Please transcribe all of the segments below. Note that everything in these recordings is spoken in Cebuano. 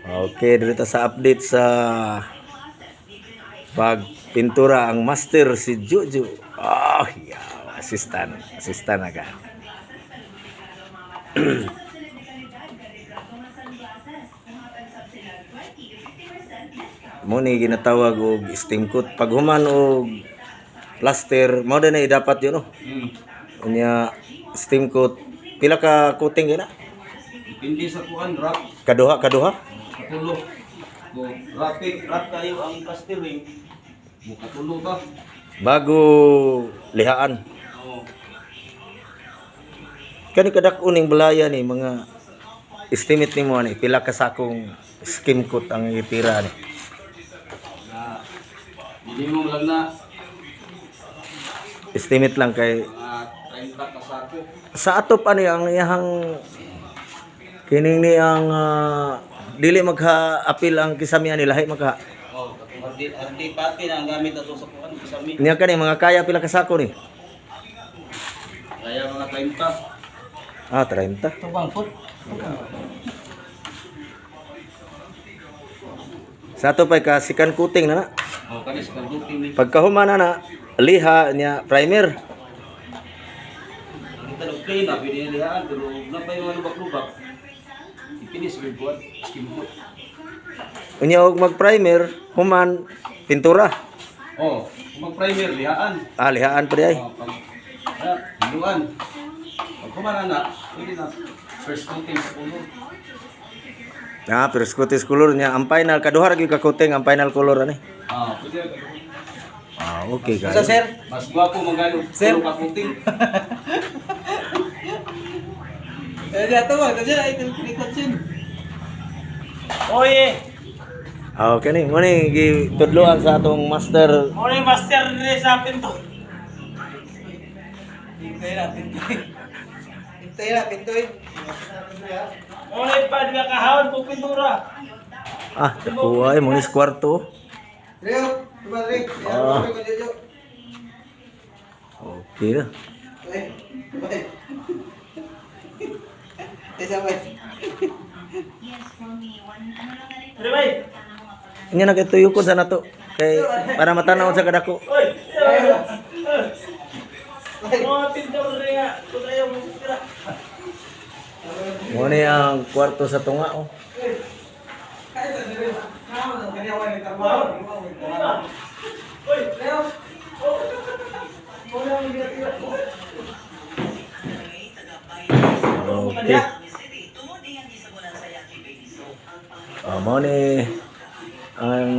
Okay, dito sa update sa pagpintura, ang master si Jojo. Oh, yeah, assistant, assistant na ka. Mo ni ginatawag og steam coat. Pag human og plaster, mao din na dapat yun, no? Unya steam coat, pila ka coating gina? Depende sa kuan, wrap. Kaduha, kaduha. Katulo. Kung wrap, wrap kayo ang plastering, mo katulo ba? Bago lihaan. Oo. Kani kadak-o ning balaya ni, mga estimate nimo ani pila ka sakong skim coat ang itira ni? Na minimum lang na Estimate lang kay mga 30 ka sako. Sa atop ani ang iyahang kining ni ang dili magha-apil ang kisami ani, lahi magha. Oh, katong RD RD pati na ang gamit ato sa kuan kisami. Niya kani mga kaya pila ka sako ni? Kaya mga 30. Ah, 30. Tubang put. Sa ato pay ka sikan coating na na. Oh, kani sa kaguting ni. Pagkahuman na na, liha niya, primer. Ang tanong plain na pwede nilihaan pero na pa yung lubak-lubak. Ipinis with kuan, skim coat. Unya og mag-primer, human pintura. Oh, kung mag-primer lihaan. Ah, lihaan pa di ay. Oh, pag ah, hiluan. Pag kumana na, pwede na first coating sa color. Ah, pero Scottish color niya. Ang final, kaduha ra gyud ka coating ang final color ani. Ah, pwede na. Ah, okay Sa guys. sir? Mas gwapo man Sir? ka coating. Eh, di ato ba? Kasi ay reconsin. Oye, Ah, okay ni, mo ni gitudloan sa atong master. mo ni master ni sa pinto. Hintay na, pintoy. Hintay na, pintoy. Mo ni pa di kahawon po pintura. Ah, dakuha ay mo ni sa kwarto. Rio, diba Rick? Ah. Ah. Okay na. Eh, bye. Eh, sabay. Dire bay. Nya nagituyo ko sa nato kay para matanaw sa kadako. Oy. Mo pintura nga, kung ayaw mo tira. Mo ni ang kwarto sa tunga oh. Oy, Okay. Ah, mo ni ang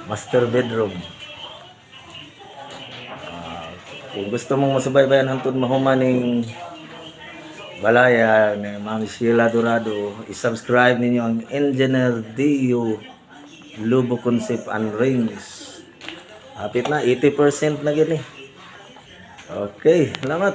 master bedroom. Ah, kung gusto mong masubaybayan hantod mahuman ning balaya ni Ma'am Sheila Dorado, i-subscribe ninyo ang Engineer Dio Lubo Concept and Rings. Hapit na, 80% na gini. Okay, salamat.